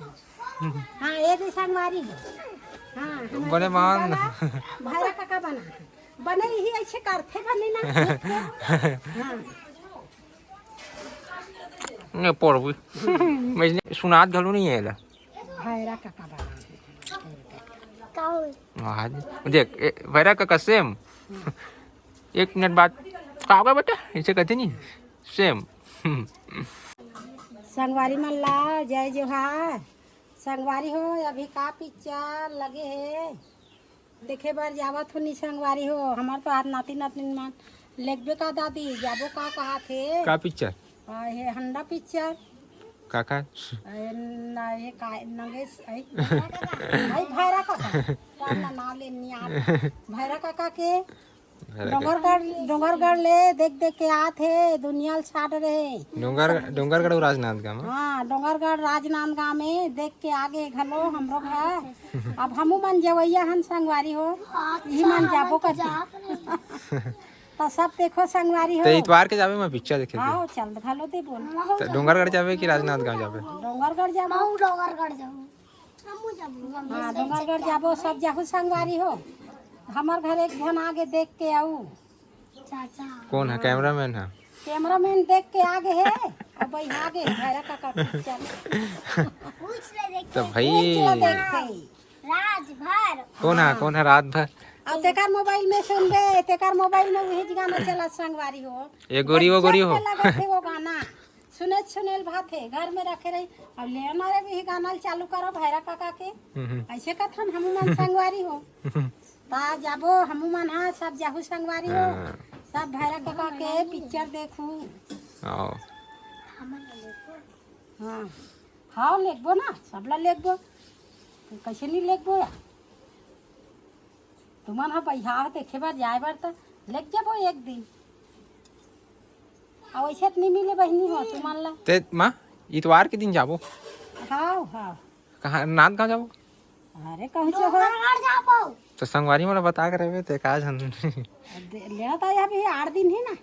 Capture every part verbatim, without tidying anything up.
हाँ, ये भी संगवारी हो। हाँ, हमारे बने मान। भैरा काका बना। बने ही ऐसे करथे बने ना। हाँ। ने पढ़बी। मैं सुनात घलो नहीं है ला। भैरा काका बना। का होई? वाह जी। देख, ए, भैरा काका सेम। एक मिनट बाद, "का होगा बेटा?" ऐसे कहते नहीं, सेम। संगवारी मन ला जय जोहार। संगवारी हो, अभी का पिक्चर लगे हे, देखे बर जावत हो नी संगवारी हो। हमार तो आज नाती नातिन मन लेगबे का दादी, जाबो का कहा थे। का पिक्चर? आ, ये हंडा पिक्चर। का का? ए, ना, ये का, नगेश, ए, भाई भैरा काका। का ना, ना ले, नी आ। भैरा काका के भैरा काका। डोंगरगढ़, डोंगरगढ़ ले देख देख के आत हे, दुनिया ल छाट रहे। डोंगर-, डोंगरगढ़ अउ राजनांदगांव। हाँ, डोंगरगढ़ राजनांदगांव में देख के आगे घलो हमरो घर। अब हमू मन जवैया हन संगवारी हो, इही मन जाबो करथे। त सब देखो संगवारी हो। त इतवार के जाबे मैं पिक्चर देखे के। हाँ, चल घलो दे बोल। त डोंगरगढ़ जाबे कि राजनांदगांव जाबे? डोंगरगढ़ जाबो। हाँ, डोंगरगढ़ जाबो, सब जाहू संगवारी हो। हमर घर एक झन आगे देख के आऊ। कोन है कैमरामैन है? कैमरामैन देख के आगे है। अब भाई आगे भैरा काका पिक्चर। पूछ ले देख। त भाई पूछ ले देख के। राजभर। कोन है, हाँ। कोन है रात भर? अब तेकर मोबाइल में सुनबे, तेकर मोबाइल में वही गाना चला संगवारी हो। ये गोरी वो गोरी हो। अच्छा लगत हे वो गाना। सुनेल सुनेल भात हे, घर में रखे रही। अब ले हमारे भी गाना चालू करो भैरा काका के। हम्म। ऐसे कथन हमू मन संगवारी हो। ता जाबो हमू मन, हाँ, सब जाहू संगवारी हो। हाँ। सब भैरा काका के पिक्चर देखू। आओ। हाँ। हाँ, लेगबो ना, सबला लेगबो। कैसे नहीं लेगबो यार? तुमन ह बइहा देखे बर जाए बर त लेग जाबो एक दिन। अउ ऐसे त नहीं मिले बहिनी हो तुमन ला। ते माँ, इतवार के दिन जाबो। हाव, हाव। कहाँ, नांदगांव जाबो? अरे कहूँ से हो। डोंगरगढ़ जाबो। तो संगवारी मोला बता के रहबे ते का झन। दे-, लेना तो अभी आठ दिन है ना।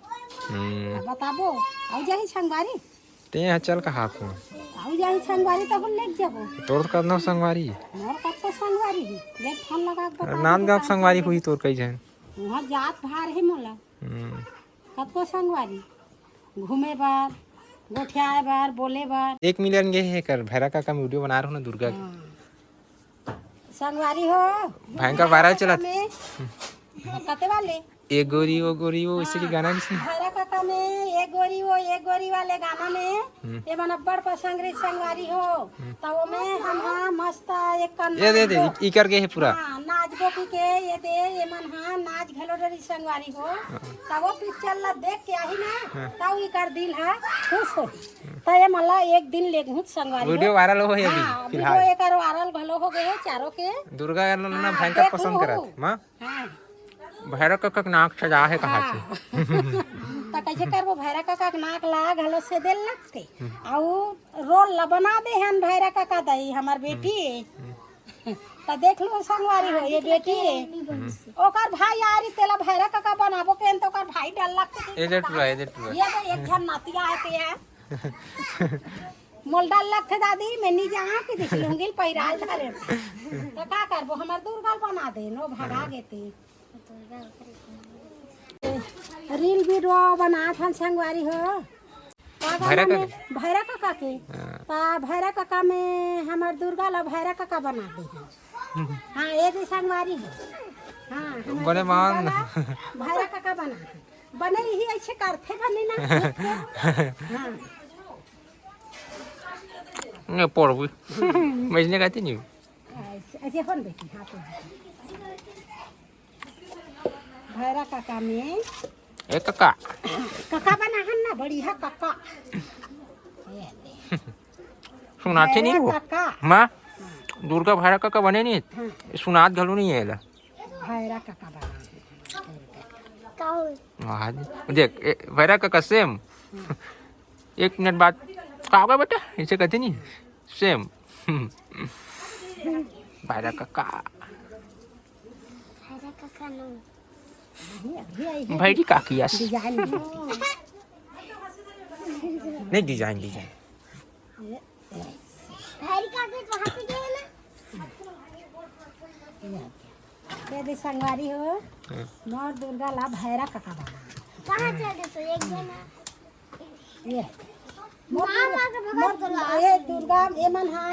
हम्म। बताबो। अउ जाही संगवारी। ते यहाँ चल कहा को। अउ जाही संगवारी तो अपन लेग जाबो। तोर तो कतना संगवारी? मोर कतको संगवारी है। देख फोन लगा के बता दे नांदगांव कहाँ संगवारी संगवारी। हुई तोर कई झन। वहाँ जात भार है मोला। हम्म। कतको संगवारी। घूमे बर, गोठियाए बर, बोले बर। एक मिलियन गे हे कर, भैरा काका में वीडियो बना रहो ना दुर्गा के। हाँ। संगवारी हो, भयंकर वायरल चलत। में, कते वाले? ए गोरी ओ गोरी ओ, इसी के गाना किसी। भैरा काका में ए गोरी ओ ए गोरी वाले गाना में, हम्म। ये मन अब्बड़ पसंद रही संगवारी हो। हम्म। त ओमे हम हा मस्त एक कन ये दे दे, नाचबो। इ-, इकर गे हे पूरा। हाँ, नाचबो की के ये दे, ये मन हा नाच घलो डरी संगवारी हो। हाँ। त वो पिक्चर ला देख के आही ना, हाँ। त इकर दिल हा खुश हो। त ये मला एक दिन लेगहूँ संगवारी हो। वीडियो वायरल हो हे अभी, हाँ, फिलहाल। वीडियो एकर वायरल घलो हो गए हे चारों के। दुर्गा यार ना हाँ, भयंकर देख पसंद लूँ। करत हे, माँ। हाँ। भैरा काका के नाक सजा हे कहा हाँ। थे। त कैसे करबो, भैरा काका के नाक ला घलो से देल लगते। हम्म। अउ रोल ला बना दे हन भैरा काका दई, हमर बेटी। हम्म। त देख लो संगवारी हो, ये बेटी है। हम्म। ओकर भाई आ रही तेला भैरा काका बनाबो के त ओकर भाई डर लगते कि ए दे टुरा, ए दे टुरा। ये तो एक झन नातिया है ते है। मोल डर लगते दादी, मैं नहीं जाऊँ कि देख लूंगी पहिराल धरे। त का करबो, हमर दुर्गा बना दे, नो भगा हाँ। गेते। रील वीडियो बनात हन संगवारी हो। का गाना भैरा में? काका के? भैरा काका के। हाँ। ता भैरा काका में हमर दुर्गा ला भैरा काका बना दे हे। हाँ, ये भी संगवारी हो। हाँ, हमर बने दुर्गा मान। ला भैरा काका बना दे। बने ही ऐसे करथे बने ना। हाँ। ने पढ़बी। मैं इसने कहती नहीं। ऐसे, ऐसे अपन बेटी, हाँ, तो। भैरा काका में। ए काका। काका बना हन ना, बढ़िया काका। ये ले। सुनाथे नहीं भैरा वो। काका। माँ, दुर्गा भैरा काका बने नहीं। हाँ। सुनात घलो नहीं है ला। भैरा काका बना हन। का होई? वाह जी। देख, ए, भैरा काका सेम। एक मिनट बाद, "का होगा बेटा?" ऐसे कहते नहीं। सेम। भैरा काका। भैरा काका नो। भैरी काकी यस। डिजाइन। नहीं, डिजाइन, डिजाइन। भैरी काका के वहाँ पे गए ना। ये दे संगवारी हो, हाँ। मोर दुर्गा ला भैरा काका बना। कहाँ चल दे सो एक जना? ये। मोर माँ दुर्गा, माँ के भगत मोर दुर्गा, ये दुर्गा, ये मन हा,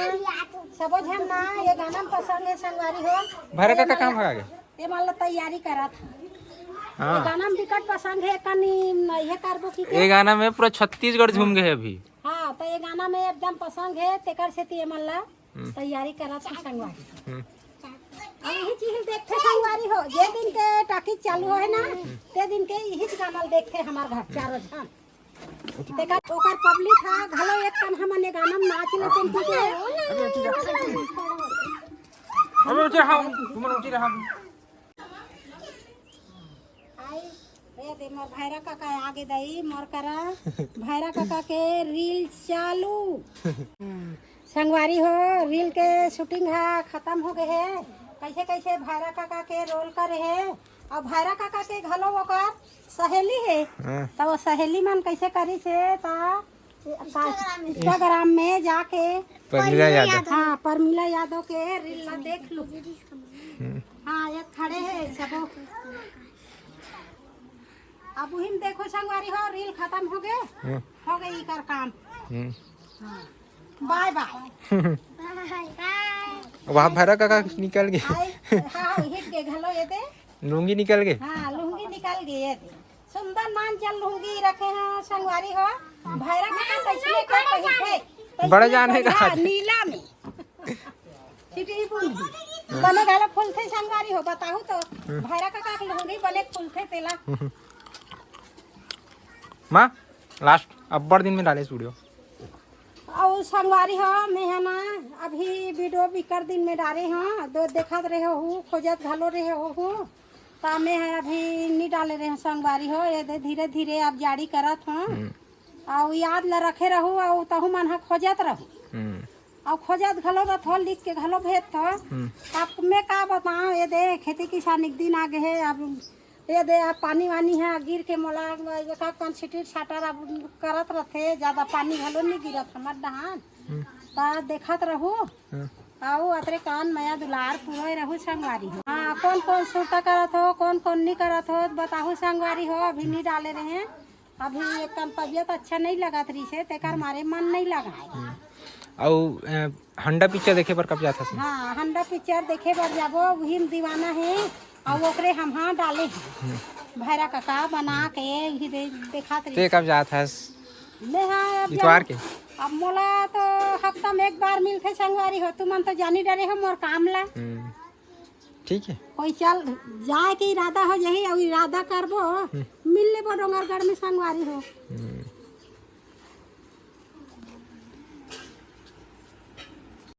सबो झन ना, ये गाना में पसंद है संगवारी हो। भैरा काका कहाँ भगा गए? ये मन ला तैयारी करा था। हाँ। ये गाना में बिकट पसंद है, कनी ये करबो की ये गाना में पूरा छत्तीसगढ़ झूम गए अभी। हाँ, तो ये गाना में एकदम पसंद है, तेकर से ये मन ला हम्म। तैयारी करा था संगवारी। हम्म। अब यही चीज देखते संगवारी हो, जे दिन के टाकीज चालू है ना, ते दिन के यही गाना देखते हमार घर चारों झन। तेकर ओकर पब्लिक हा घलो एक कन हमन ये गाना में नाच लेते हैं, ठीक है? अबे उठी रहा, तुमन उठी रहा। आई, ए दे मोर भैरा काका आगे दई मोर करा। भैरा काका के रील चालू। हाँ, संगवारी हो, रील के शूटिंग हा खत्म हो गए है। कैसे कैसे भैरा काका के रोल करे है, और भैरा काका के घलो ओकर सहेली है। हाँ। तो वो सहेली मन कैसे करी से तो इंस्टाग्राम में जाके परमिला यादव। हाँ, परमिला यादव के रील ला देख लो। हम्म। हाँ, ये खड़े है सबो। अब उहिम देखो संगवारी हो, रील खत्म हो गए, हम्म। हो गई कर काम। हम्म। हाँ। बाय बाय। बाय बाय। वहाँ भैरा काका निकल गए। आई, हाँ, हिट के घलो ये दे। लुंगी निकल गए। हाँ, लुंगी निकल गए ये दे। सुंदर नान चल लुंगी रखे हैं संगवारी हो। भैरा काका कैसे का पहिरथे? बड़ा जान है का? नीला में। छिपी ही बुन। बने घलो फूलथे संगवारी हो, बताहू तो। भैरा काका के लुंगी बने फूलथे तेला। माँ, लास्ट अब्बड़ दिन में डाले वीडियो। अउ संगवारी हो, मैं है ना अभी वीडियो बिकर दिन में डारे हो, दो देखत रहे हो, खोजत घलो रहे हो, ता मैं है अभी नहीं डाले रहे हो संगवारी हो। ये दे धीरे धीरे अब जारी करत हो। हम्म। अउ याद ला रखे रहू, अउ तहू मन ह खोजत रहू। हम्म। अउ खोजत घलो रहत हो, लिख के घलो भेजत हो। हम्म। अब मैं का बताऊं, ये दे खेती किसानी के दिन आ गए है, अब ये दे अब पानी वानी है गिर के मोला एक कन छिटिर छाटर अब करत रहते, ज्यादा पानी घलो नहीं गिरत हमर डहान। हम्म। ता देखत रहू। हम्म। अउ अतरे कान मया दुलार पूरे रहू संगवारी हो। हाँ, कौन कौन सुरता करत हो, कौन कौन नहीं करत हो, बताहू संगवारी हो, अभी नहीं डाले रहे। अभी एक कन तबियत अच्छा नहीं लगत रही से, तेकर मारे मन नहीं लगा है। अउ, अ, हंडा पिक्चर देखे बर कब जात हस? हाँ, हंडा पिक्चर देखे बर जाबो, उही में दीवाना है, अउ ओकरे हम हाँ डाले हैं। भैरा काका बना के उही दे-, देखात रही। ते कब जात हस? मैं हाँ, अब इतवार जाऊँ। के? अब मोला तो हफ्ता में एक बार मिलथे संगवारी हो, तुमन तो जानी डरे हो मोर काम ला। हम्म। ठीक है। कोई चल जाए के इरादा हो जाही, अउ इरादा करबो, हम्म। मिल लेबो डोंगरगढ़ में संगवारी हो। हम्म।